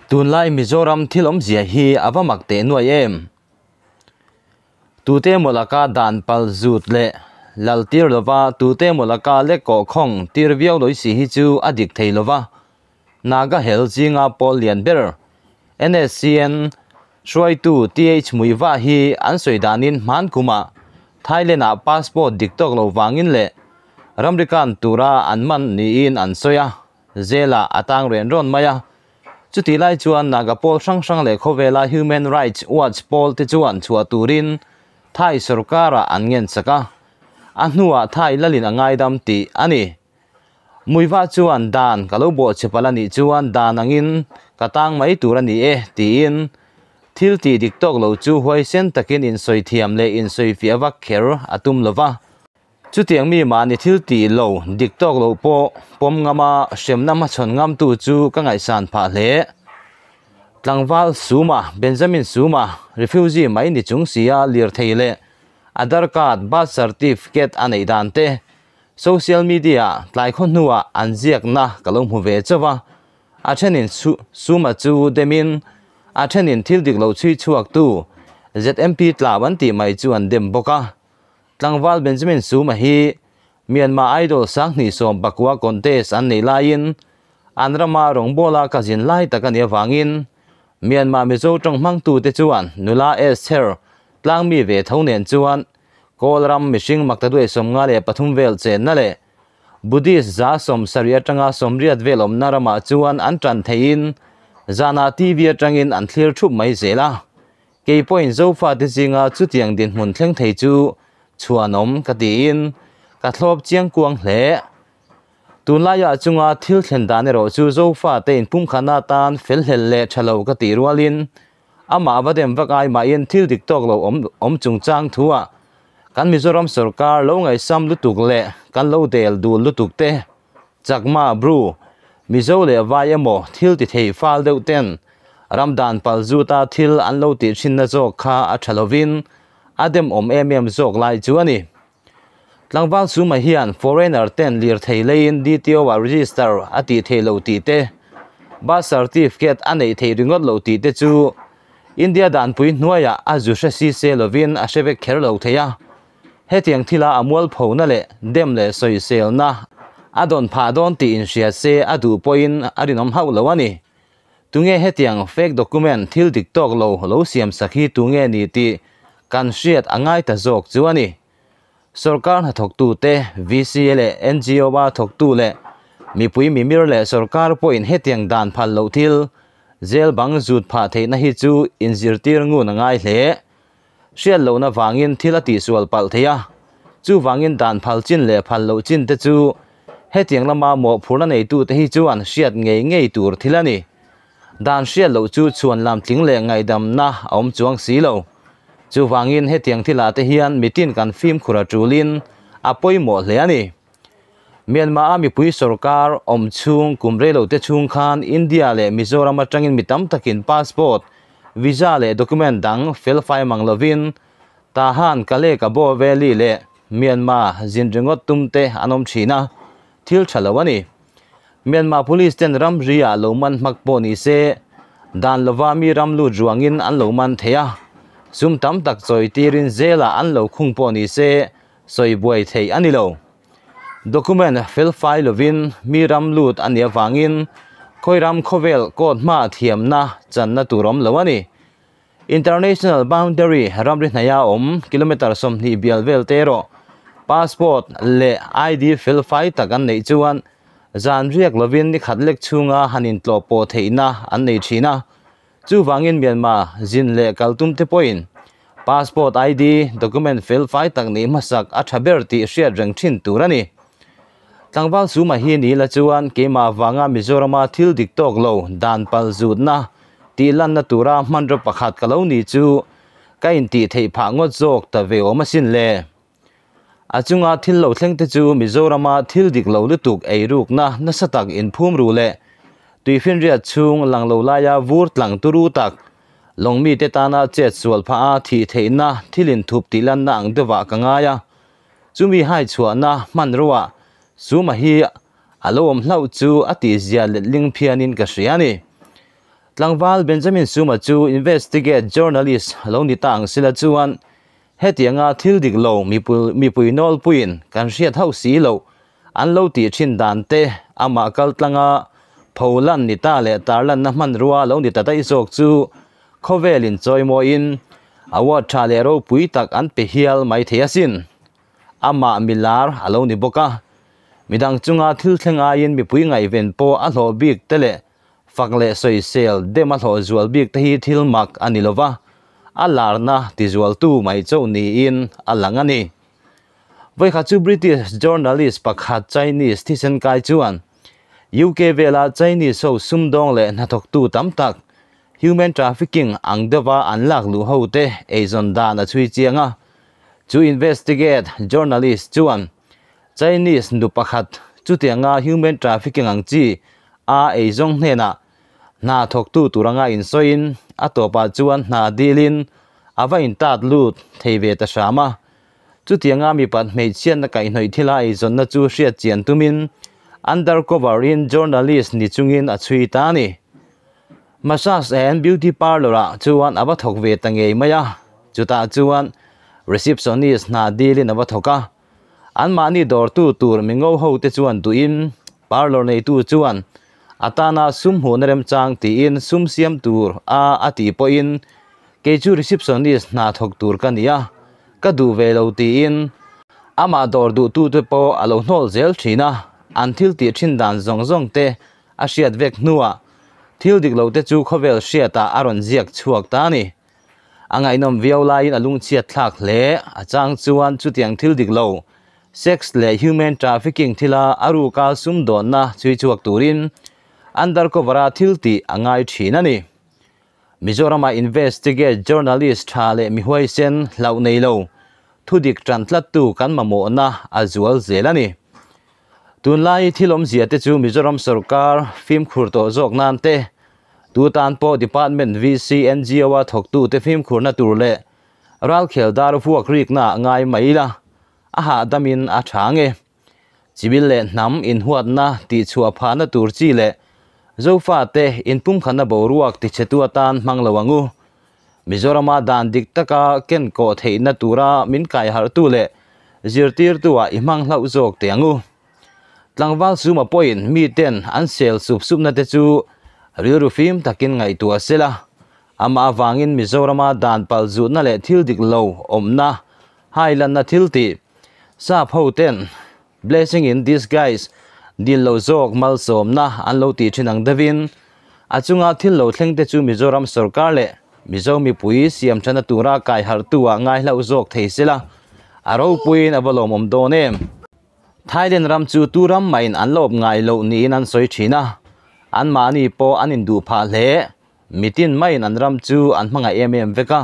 Tunlai Mizoram thil awmzia hi a va mak teh nuai em? Tute emaw laka dan pal zut leh lal tir lova tute emaw laka lek kawh khawng tir viau lawih si hi chu a dik thei lova. Naga hel zinga pawl lian ber NSCN hruaitu TH Muiva hi an sawi danin hman kumah Thailand-ah passport dik tawk lo vangin leh ramrikan tura an man niin an sawi a. Zela a tang ren rawn mai a. Chutih lai chuan Naga pawl hrang hrang leh khawvela Human Rights Watch pawl te chuan chhuah turin Thai sorkarah an ngen chak a, a hnuah Thai lalin a ngaidam tih a ni. Muivah chuan dan ka lo bawh che palh a nih chuan dan angin ka tang mai tur a ni e tiin thil tih dik tawk lo chu huaisen takin insawi thiam leh insawi fiah vak kher a tum lova. Chutiang mi mahni thil tih lo dik tawk loh pawh pawm ngama hremna hmachhawn ngamtu chu ka ngaihsan phah hle. Tlangval Suma, Benjamin Suma, refugee mai ni chung sia lirthei leh Aadhaar card, birth certificate a neih dan te social media ah tlai khaw hnuah an ziakna ka lo hmu ve chauh a. A thenin Suma chu demin a thenin thil dik lo chhui chhuaktu ZMP tlau an tih mai chu an dem bawk a. Tlangval Benjamin Suma hi Myanmar Idol sanghnih 19 contest an neih laiin an rama rawngbawla ka zin lai tak a nih avangin Myanmar Mizo tawng hmangtute chuan nula Esther tlangmi ve tho nen chuan Kawl ram mihring maktaduai 53 vel chenna leh Buddhist 70 atanga 80 vel awmna ramah chuan an tan theiin zanah TV atangin an thlir thup mai zel a. Kei pawhin Zofate zinga chutiang dinhmun thleng thei chu chhuanawm ka tiin ka thlawp chiang kuang hle. Tunlaiah chunga thil thlen dan erawh chu Zofate inpumkhatna atan fel hlel leh tha lo ka tih rualin amah va dem vak ai mahin thil dik tawk lo awm awm chungchang thuah kan Mizoram sorkar lo ngaihsam lutuk leh kan lo del dul lutuk te Chakma, Bru, Mizo leh Vai emaw thil ti thei fal deuh ten ramdan pal zuta thil an lo tih thinna zawk kha a tha lovin a dem awm em em zawk lai chu a ni. Tlangval Suma hian foreigner ten lirthei leiin DTO ah register a tih theih lo tih te, birth certificate a neih theih ringawt lo tih te chu India danpui hnuaiah a zu hre si se lovin a hre vek kher lo thei a. Hetiang thila a mualphona leh dem leh sawiselna a dawn phah dawn tih inhria se a duh pawhin a rinawm hauh lo a ni. Tunge hetiang fake document thil dik tawk lo lo siam sak hi tunge ni tih kan hriat a ngai ta zawk chu a ni. Sorkar hnathawktute, VCA leh NGO-a thawktu leh mipui mimir leh sorkar pawhin hetiang dan phal loh thil zel bang zut phah theihna hi chu inzirtir ngun a ngai hle. Hriat lohna vangin thil a tihsual palh thei a, chuvangin dan phal chin leh phal loh chin te chu hetiang lama mawhphurhna neitute hi chuan hriat ngei ngei tur thil a ni. Dan hriat loh chu chhuan lam tling leh ngaihdamna a awm chuang si lo. Chuvangin hetiang thilah te hian mitin kan fimkhur a tulin a pawimawh hle a ni. Myanmar-a mipui sorkar awm chhung kum reilote chhung khan India leh Mizoram atangin mi tam takin passport, visa leh document dang felfai mang lovin Tahan, Kale, Kabaw Valley leh Myanmar zin ringawt tumte an awm thin a, thil tha lo a ni. Myanmar police ten ramri ah lo man hmak pawh ni se, dan lova mi ram lut ruangin an lo man thei a, sum tam tak chawi tirin zelah an lo khung pawh ni se, sawi buai theih a ni lo. Document felfai lovin mi ram lut a nih avangin khawi ram khawvel court hma thiamna channa tur awm lo a ni. International boundary ramri hnaia awm kilometre 20 bial vel te erawh passport leh ID felfai tak an neih chuan zan riak lovin ni khat lek chhunga han intlawh pawh theihna an nei thin a. Chuvangin Myanmar zin leh kal tum te pawhin passport, ID, document felfai tak nih hmasak a tha ber tih hriat reng thin tur a ni. Tlangval Suma hi ni la chuan keimah avanga Mizorama thil dik tawk lo dan pal zutna tih lanna tura hmanraw pakhat ka lo ni chu ka intih theih phah ngawt zawk ta ve awm asin le. A chunga thil lo thleng te chu Mizorama thil dik lo lutuk eirukna nasa tak inphum ru leh tuifinriat chhung lang lo laia vur tlang turu tak lawngmite tana chet sual phah a thih theihna thil inthup tih lanna ang deuhah ka ngai a. Chumi hai chhuahna hmanruah Suma hi a lo awm hlauh chu a tihzia letling phianin ka hria a ni. Tlangval Benjamin Suma chu investigate journalist lo ni ta ang sila chuan hetianga thil dik lo mipui nawlpuiin kan hriat hauh si loh an lo tih thin dan te amah kaltlanga pholan ni ta leh tarlanna hmanrua lo ni ta daih zawk chu khawvelin chawimawiin award tha leh ropui tak an pe hial mai thei asin. Amah milar a lo ni bawk a, midang chunga thil thleng aiin mipui ngaihven pawh a hlawh bik te leh fak leh sawisel dem a hlawh zual bik te hi thil mak a ni lova, a larna tizualtu mai chauh niin a lang a ni. Vawikhat chu British journalist pakhat Chinese thisen kai chuan UK vela Chinese ho sumdawng leh hnathawktu tam tak human trafficking ang deuha an lak luh ho te eizawn dan a chhui chiang a. Chu investigate journalist chuan Chinese nu pakhat chutianga human trafficking ang chi a eizawng hnenah hna thawktu tur anga insawiin a tawpah chuan hna dilin a va intat lut thei ve ta hram a. Chutianga mipat hmeichhiatna kaihhnawih thila eizawnna chu hriat chian tumin undercover in journalist ni chungin a chhui ta a ni. Massage and beauty parlour ah chuan a va thawk ve ta ngei mai a, chutah chuan receptionist hna dilin a va thawk a. Anmahni dawrtu tur mingo ho te chuan duhin parlour neitu chuan a tana sum hmuhna remchang tiin sum siam tur a a tih pawhin kei chu receptionist hna thawk tur ka ni a, ka duh ve lo tiin amah dawr duhtute pawh a lo hnawl zel thin a, an thil tih thin dan zawng zawng te a hriat vek hnuah thil dik lo te chu khawvel hriatah a rawn ziak chhuak ta a ni. A ngaihnawm viau laiin a lungchhiat thlak hle. A chang chuan chutiang thil dik lo, sex leh human trafficking thila a ruka sumdawnna chhui chhuak turin undercover-a thil tih a ngai thin a ni. Mizorama investigate journalist tha leh mihuaisen hlauh nei lo, thudik tan tlattu kan mamawhna a zual zel a ni. Tunlai thil awmzia te chu Mizoram sorkar fimkhur tawh zawk nan te, tu tan pawh Department VC NGO a thawktute fimkhurna tur leh ralkhel dar vuak rikna ah ngai mai ila, a hahdamin a tha nge. Chibil leh hnam inhuatna tihchhuah phahna tur chi leh Zofate inpumkhatna boruak tichhetu atan hmang lo ang u. Mizorama dan dik taka ken kawh theihna tura min kaiharhtu leh zirtirtu ah i hmang hlauh zawk teh ang u. Tlangval suma pawhin miten an sel sup supna te chu rilru fim takin ngaihtuah se la, amah avangin Mizorama dan palzutna leh thil dik lo awmna hailanna thil tih sap ho ten blessing in disguise dil lo zawk malsawmna an lo tih thin ang deuhin a chunga thil lo thleng te chu Mizoram sorkar leh Mizo mipui siam thana tura kaiharhtu ah ngai hlauh zawk thei se la, a ropuiin a va lawmawm dawn em? Thailand ram chu tu ram mahin an la awp ngai loh niin an sawi thin a, anmahni pawh an induh phah hle. Mitin maiin an ram chu an hmangaih em em vek a.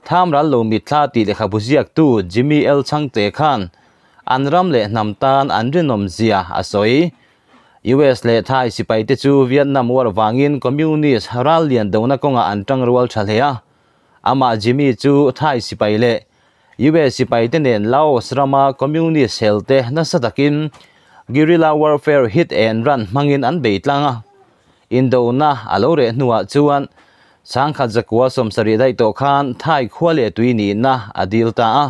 Tham ral lo mitthla tih lehkhabu ziaktu Jimmy L Chhangte khan an ram leh hnam tan an rinawm zia a sawi. US leh Thai sipaite chu Vietnam War vangin Communist ral lian dona kawngah an tangrual tha hle a. Amah Jimmy chu Thai sipai leh US sipaite nen Laos rama Communist helte nasa takin guerrilla warfare hit and run hmangin an bei tlang a. Indona a lo reh hnuah chuan sangkhat zakua 70 daih tawh khan Thai khua leh tui nihna a dil ta a.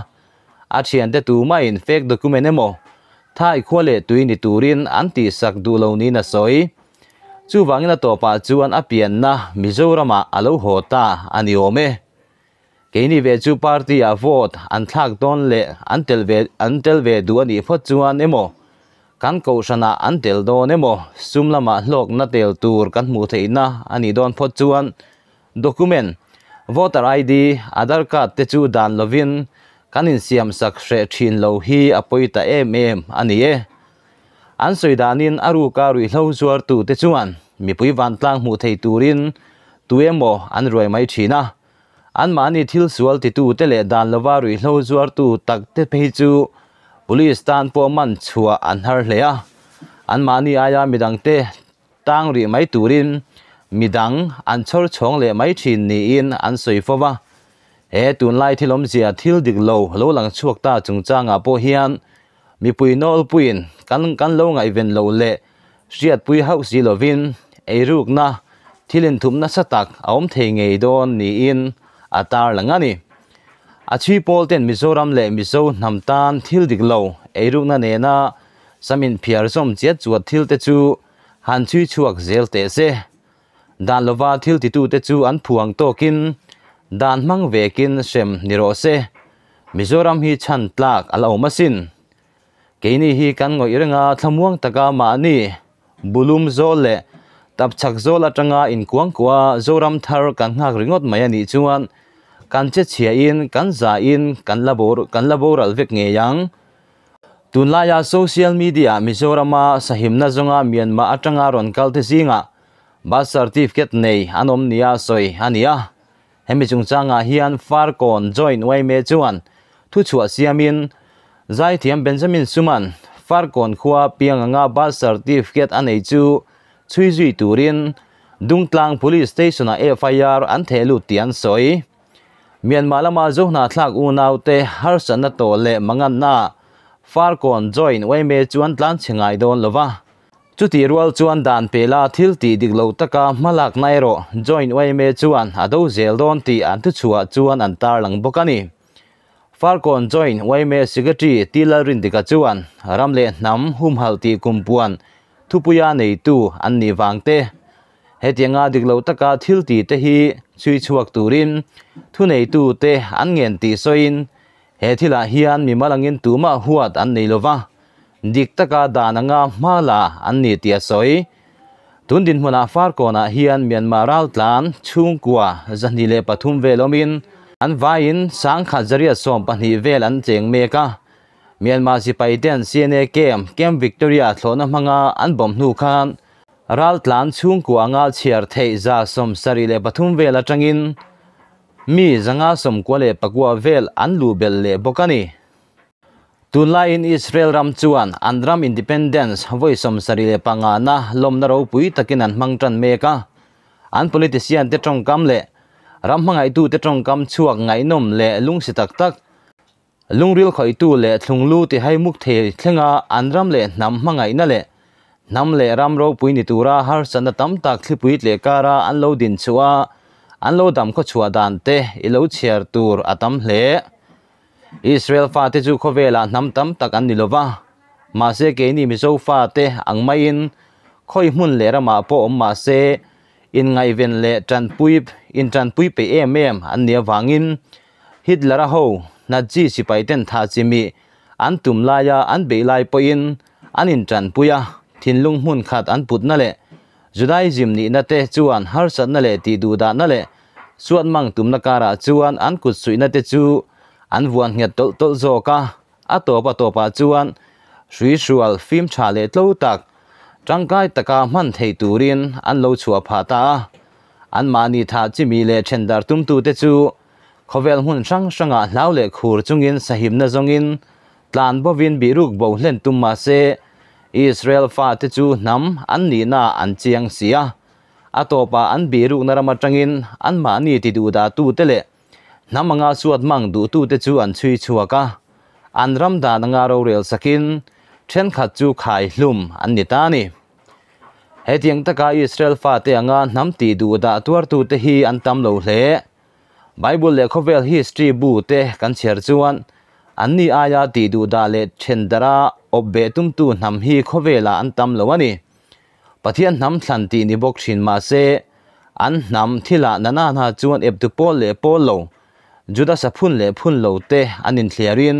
A thiante tumahin fake document emaw Thai khua leh tui ni turin an tihsak duh lo niin a sawi. Chuvangin a tawpah chuan a pianna Mizoramah a lo haw ta a ni awm e. Keini ve chu party-ah vote an thlak dawn leh an tel ve an tel ve duh a nih phawt chuan emaw, kan kohhranah an tel dawn emaw, sum lamah hlawkna tel tur kan hmuh theihna a nih dawn phawt chuan Document, Voter ID, Aadhar Card te chu dan lovin kan insiamsak hreh thin lo hi a pawi ta em em a ni e. An sawi danin a ruka ruihhlo zuartu te chuan mipui vantlang hmuh thei turin tu emaw an ruai mai thin a. Anmahni thil sual titu te leh dan lova ruihhlo zuartu tak te phei chu Police tan pawh man chhuah an har hle a. Anmahni aia midangte Tang rih mai turin midang an chhawr chhawng leh mai thin niin an sawi fo va. He tunlai thil awmzia thil dik lo lo lang chhuak ta chungchangah pawh hian mipui nawlpuiin kan kan lo ngaihven lo leh hriatpui hauh si lovin eirukna Thil inthup nasa tak a awm thei ngei dawn niin a tarlang a ni. A chhui pawl ten Mizoram leh Mizo hnam tan thil dik lo eirukna nena sam inphiar zawm chiat chuat thil te chu han chhui chhuak zel teh se. Dan lova thil titute chu an phuang tawkin dan hmang vekin hrem ni rawh se. Mizoram hi chhan tlak a la awm asin. Keini hi kan ngawih reng a, thlamuang taka mahni bulum zawl leh tapchhak zawl atanga inkuangkuah Zoram thar kan nghak ringawt mai a nih chuan kan che chhiahin kan zahin kan la kan la boral vek ngei ang. Tunlaia social media Mizorama sahimna zawnga Myanmar atanga rawn kal te zingah birth certificate nei an awm nia sawi a ni a. Hemi chungchangah hian Farkawn Joint yma chuan thuchhuah siamin Zaithiam Benjamin Suman Farkawn khua piang anga birth certificate a nei chu chhui zui turin Dungtlang Police Station-ah FIR an theh lut tih an sawi. Myanmar lama Zohnahthlak unaute harsatna tawh leh manganna Farkawn Joint yma chuan tlanchhe ngai dawn lova. Chutih rual chuan dan pela thil tih dik lo taka hmalakna erawh Joint yma chuan a do zel dawn tih an thuchhuah chuan an tarlang bawk a ni. Farkawn Joint yma Secretary T Lalrindika chuan ram leh hnam humhalh tih kumpuan thupuia neitu an nih vang te, hetianga dik lo taka thil tih te hi chhui chhuak turin thuneitu te an ngen tih sawiin He thilah hian mimal angin tumah huat an nei lova, dik taka dan anga hma la an ni tih a sawi. Tun dinhmunah Farkawnah hian Myanmar raltlan chhungkua 203 vel awmin an vaiin sangkhat zariat 12 vel an cheng mek a. Myanmar sipai ten CNA camp, Camp Victoria thlawhna hmanga an bawm hnu khan raltlan chhungkua anga chhiar theih 73 vel atangin Mi 199 vel an luh belh leh bawk a ni. Tunlaiin Israel ram chuan an ram independence vawi 75 na lawmna ropui takin an hmang tan mek a. An politician te tawngkam leh ram hmangaihtute tawngkam chhuak ngaihnawm leh lungsi tak tak, lungril khawihtu leh thlunglu tihai muk thei thlenga an ram leh hnam hmangaihna leh hnam leh ram ropui ni tura harsatna tam tak thlipui tleh kara an lo din chhuah a, an lo dam khawchhuah dan te i lo chhiar tur a tam hle. Israel fate chu khawvelah hnam tam tak an ni lova, mahse keini Mizo fate ang maiin khawi hmun leh ramah pawh awm mahse inngaihven leh tanpui intanpui peih em em an nih avangin Hitler-a ho Nazi sipaiten thah chimih an tum laia an beih lai pawhin an intanpui a, thinlung hmun khat an putna leh Judaism nihna te chuan harsatna leh tihduhdahna leh suatmang tumna karah chuan an kut suihna te chu an vuan nghet tawlh tawlh zawk a, a tawp a tawpah chuan hruihrual fim tha leh tlo tak tangkai taka hman thei turin an lo chhuah phah ta a. Anmahni thah chimi leh thendar tumtute chu khawvel hmun hrang hrangah hlau leh khur chungin sahimna zawngin tlan bovin bihruk bo hlen tum mah se Israel fate chu hnam an nihna an chiang si a, a tawpah an bihrukna ram atangin anmahni tiduhdahtute leh hnam anga suat hmang duhtute chu an chhui chhuak a, an ram dan anga rorel sakin thenkhat chu khai hlum an ni ta a ni. Hetiang taka Israel fate anga hnam tihduhdah tuartute hi an tam lo hle. Bible leh khawvel history bu te kan chhiar chuan anni aia tihduhdah leh thendara awp beh tumtu hnam hi khawvelah an tam lo a ni. Pathian hnam thlan tih ni bawk thin mah se an hnam thilah nanana chuan eptu pawl leh pawl lo, Juda saphun leh phun lo te an inthliarin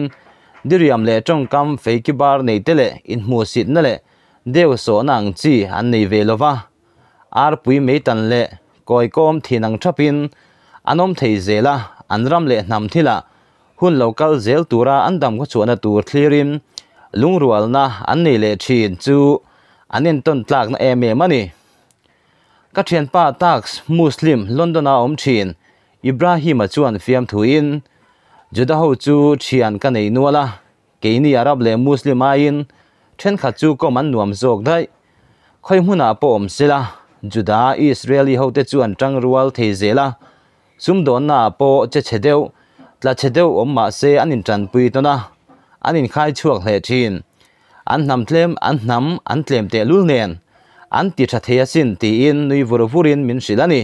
diriam leh tawngkam feikibar nei te leh inhmuhsitna leh deuhsawhna ang chi an nei ve lo va. Arpui meitan leh kawikawm thin ang thapin an awm thei zel a, an ram leh hnam thilah hun lo kal zel tura an dam khawchhuahna tur thlirin lungrualna an nei leh thin chu an entawn tlakna em em a ni. Ka thianpa Turks Muslim London-a awm thin Ibrahim-a chuan fiamthuin, Juda ho chu thian ka nei nual a, Keini Arab leh Muslim aiin thenkhat chu kawm an nuam zawk daih. Khawi hmunah pawh awm sela, Juda, Israeli hote chu an tang rual thei zel a, sumdawnnaah pawh che chhe deuh, tla chhe deuh awm mah se an intanpui tawn a, an inkhai chhuak hle thin. An hnam tlem, an hnam an tlem tehlul nen. An ti tha thei asin tiin nui vur vurin min hrilh a ni.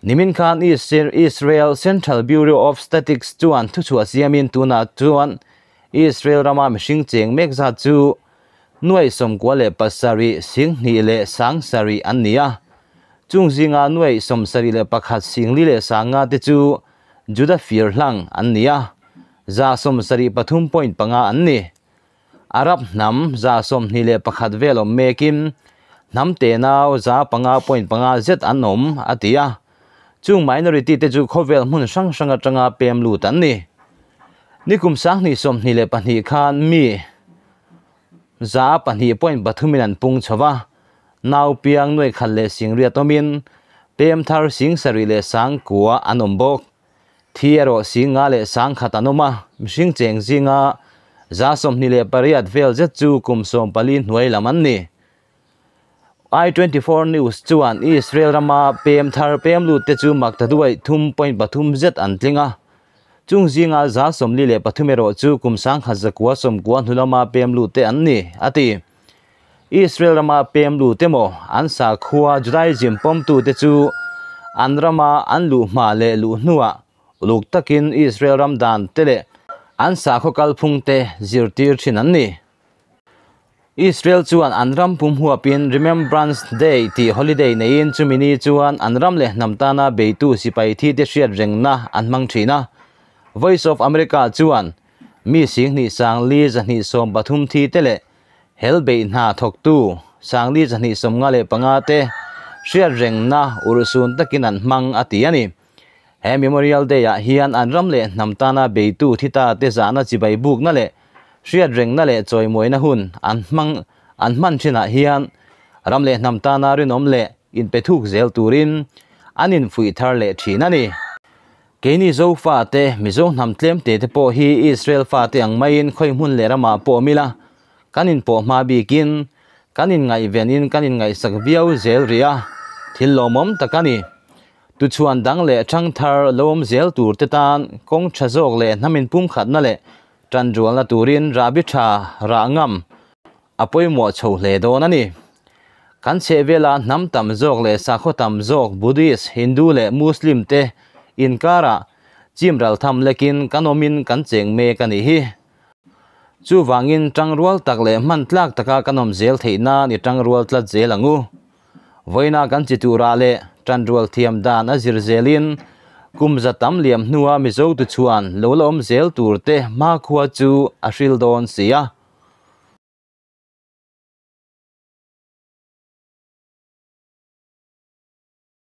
Nimin khan Israel Central Bureau of Statics chuan thuchhuah siamin tunah chuan Israel rama mihring cheng mek zat chu nuai 97 singhnih leh 7000 an ni a. Chung zinga nuai 71 singli leh sanga te chu Juda fir hlang an ni a, 73.5 an ni. Arab hnam 21 vel awm mekin hnam tenau 5.5 zet an awm a ti a. Chung minority te chu khawvel hmun hrang hrang atanga pem lut an ni. Nikum 2022 khan mi 2.3 in an pung chhowa. Nau piang nuai khat leh singriat awmin pem thar 7,000 leh 9,000 an awm bawk. Thi erawh 5,000 leh 1,000 an awm a. Mihring cheng zinga 28 vel zet chu kum 14 hnuai lam an ni. I24 News chuan Israel rama pem thar pem lut te chu maktaduai 3.3 zet an tling a. Chung zinga 43 erawh chu kum 1990 hnulama pem lut te an ni ati. Israel rama pem lut te maw an sakhua Judaism pawmtu te chu an rama an luh hma leh luh hnuah uluk takin Israel ram dan te leh an sakhaw kalphung te zirtir thin an ni. Israel chuan an ram pum huapin Remembrance Day ti holiday neiin chumini chuan an ram leh hnam tana beitu sipai thi te hriat rengna an hmang thin a. Voice of America chuan mi 2 sang li 230 thi te leh hel bei hna thawktu sang li 295 te hriat rengna ursun takin an hmang a ti a ni. He Memorial Day ah hian an ram leh hnam tana beitu thita te zahna chibai bukna leh hriat rengna leh chawimawina hun an hmang an hman thinah hian ram leh hnam tana rinawm leh inpethuk zel turin an infuih thar leh thin a ni. Keini Zo fa te Mizo hnam tlem te te pawh hi Israel fa te ang maiin khawi hmun leh ramah pawh mila kan inpawh hma bikin kan inngaihvenin kan inngaihsak viau zel rih a, thil lawmawm tak a ni. Tu chuan dang leh thang thar lawm zel tur te tan kawng tha zawk leh hnamin pum khatna leh tan rualna turin rabi tha rah ngam a pawimawh chho hle dawn a ni. Kan chhehvela hnam tam zawk leh sakhaw tam zawk Buddhist, Hindu leh Muslim te inkara chim ral tham lekin kan awmin kan cheng mek a ni hi. Chu wangin tangrual tak leh hman tlak taka kan awm zel theihna ni tangrual tlat zel angu. Voina kan chitura leh tanrual thiam dan a zir zelin kum zatam liam hnuah Mizo tu chuan lo la awm zel tur te hma khua chu a hril dawn si a.